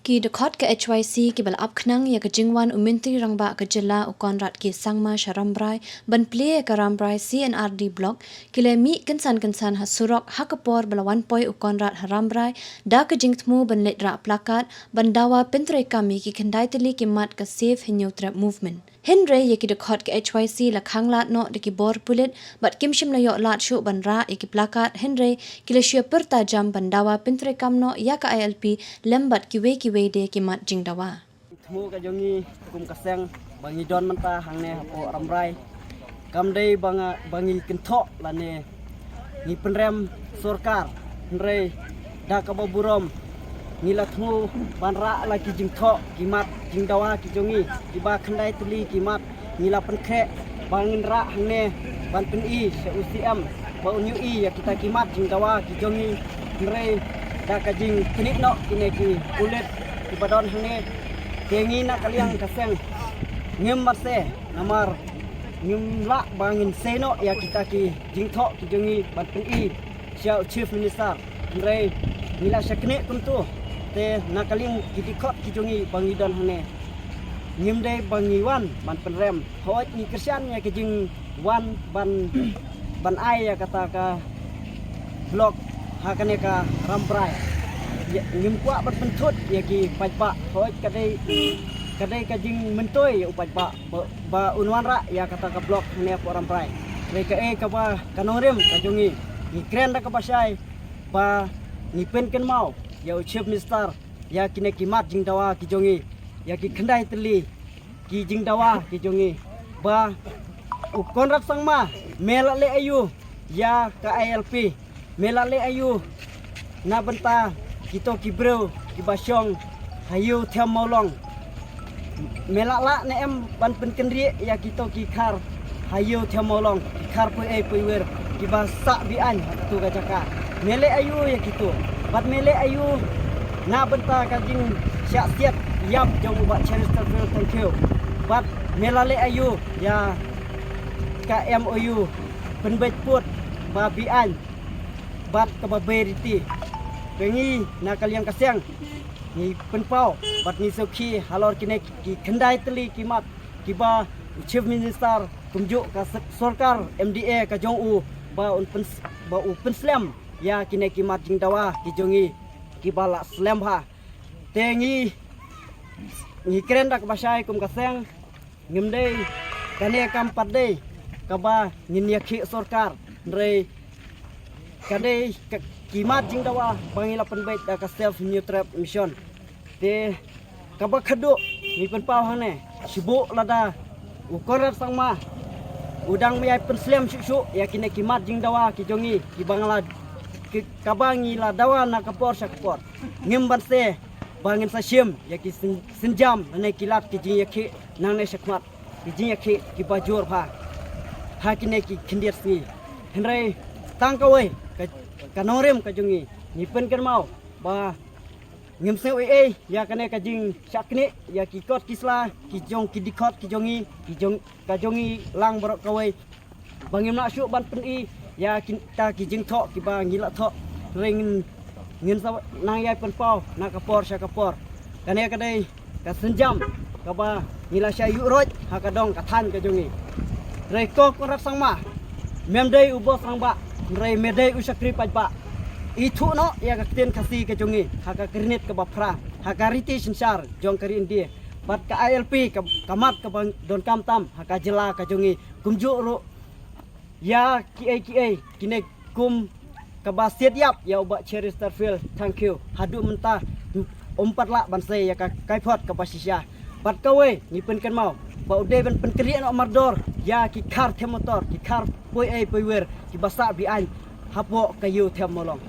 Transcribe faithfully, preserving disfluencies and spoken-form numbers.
Ki dkhot ka H Y C kiba la ap khnang ïa ka jingwan u Myntri Rangbah ka jylla u Conrad K Sangma sha Rambrai ban plie ïa ka Rambrai C and R D Block, ki la mih kynsan kynsan ha surok ha ka por ba la wan poi u Conrad ha Rambrai da ka jingthmu ban leit rah placard ban dawa pyntreikam ïa ki khyndai tylli ki mat ka Save Hynñiewtrep Movement. Hynrei ïa ki dkhot ka H Y C la khang lad noh da ki bor pulit bad kim shym la ïoh lad shuh ban rah ïa ki placard, hynrei ki la shu ïa pyrta jam ban dawa pyntreikam noh ïa ka I L P lem bad kiwei kiwei de ki mat jingdawa. Thmu ka jong ngi kum ka seng ba ngi don mynta hangne hapoh Rambrai kam dei ba nga, ba ngi kynthoh lane ngi pynrem sorkar, hynrei da kaba burom ngi la thmu ban rah la ki jingthoh ki mat jingdawa ki jong ngi, kiba khyndai tylli ki mat ngi la pynkhreh ba ngin rah hangne ban pyni sha u C M ba un ïohi ïa kita ki mat jingdawa ki jong ngi, hynrei da ka jingknieh noh kine ki pulit kiba don hangne. Te ngi na ka liang ka seng ngim marse namar ngim lah ba ngin sei noh ïa kita ki jingthoh ki jong ngi ban pyni sha u Chief Minister, hynrei ngi la shaknieh kumtu. Te na ka liang ki dkhot ki jong ngi ba ngi don hangne ngim dei ba ngi wan ban pynrem, hooid ngi kyrshan ïa ka jingwan ban ban ai ïa kata ka block ha kane ka Rambrai. Ïa, ngim kwah ban pynthut ïa ki paidbah, hooid ka dei ka dei ka jingmyntoi ïa u paidbah ba, ba un wanrah ïa kata ka block hangne hapoh Rambrai. Hynrei kaei kaba ka nongrim ka jong ngi, ngi kren da kaba shai ba ngi pynkynmaw ïa u Chief Minister ïa kine ki mat jingdawa ki jong ngi, ïa ki khyndai tylli ki jingdawa ki jong ngi, ba u Conrad Sangma me la leh aïu ïa ka I L P, me la leh aïu na bynta kito ki briew kiba shong ha Ïew Them Mawlong. Me la lah ne em ban pynkynriah ïa kito ki khar ha Ïew Them Mawlong, ki khar poi ei poi wer kiba sah be-aiñ ha katu ka jaka? Me leh aïu ïa kito? Bad me leh aïu na bynta ka jingshah siat ïap jong u Bah Cheristerfield Thangkhiew? Bad me la leh aïu ïa ka M O U pynbeit pud ba be-aiñ bad kaba bei riti? Ka ngi na ka liang ka seng ngi pynpaw bad ngi sngewkhia halor kine ki khyndai tylli ki mat kiba u Chief Minister kumjuh ka se-, sorkar M D A ka jong u ba un pyns-, ba u pynslem ïa kine ki mat jingdawa ki jong ngi kiba la slem bha. Te ngi, ngi kren da kaba shai kum ka seng, ngim dei, kane kam pat dei kaba ngin ïakhih sorkar, hynrei ka dei ka, ki mat jingdawa ba ngi la pynbeit da ka Save Hynñiewtrep Mission. Te kaba khadduh ngi pynpaw hangne, shibun lada u Conrad Sangma u dang ïai pynslem shuh shuh ïa kine ki mat jingdawa ki jong ngi, kiba nga la, ki, kaba ngi la dawa na ka por sha ka por, ngim banse ba ngin sa shim ïa ki syn-, synjam lane ki lad ki jingïakhih nangne shakhmat, ki jingïakhih kiba jur bha ha kine ki khyndiat sngi. Hynrei tang kawei ka, ka nongrim ka jong ngi, ngi pynkynmaw ba ngim sngew ei ei ïa kane ka jingshah knieh ïa ki kot ki sla ki jong ki dkhot ki jong ngi, ki jong, ka jong ngi lang baroh kawei, ba ngim lah shuh ban pyni ïa kita ki jingthoh kiba ngi la thoh. Hynrei ngin, ngin sa nang ïai pynpaw na ka por sha ka por. Kane ka dei ka synjam kaba ngi la shah ïuh roit ha ka dong ka thaiñ ka jong ngi. Hynrei ko Conrad Sangma, mem dei u boss rangbah, hynrei me dei u shakri paidbah. Ithuh noh ïa ka ktien Khasi ka jong ngi ha ka kyrnit kaba phra, ha ka riti synshar jong ka ri India. Bad ka I L P ka, ka mat kaba donkam tam ha ka jylla ka jong ngi. Kumjuh ruh ïa kiei kiei kine kum kaba siat ïap ïa u Bah Cheristerfield Thangkhiew, haduh mynta um pat lah ban sei ïa ka kaiphod kaba shisha. Bad kawei ngi pynkynmaw ba u dei ban pynkynriah noh mardor ïa ki khar them motor, ki khar poi ei poi wer kiba sah be-aiñ hapoh ka Ïew Them Mawlong.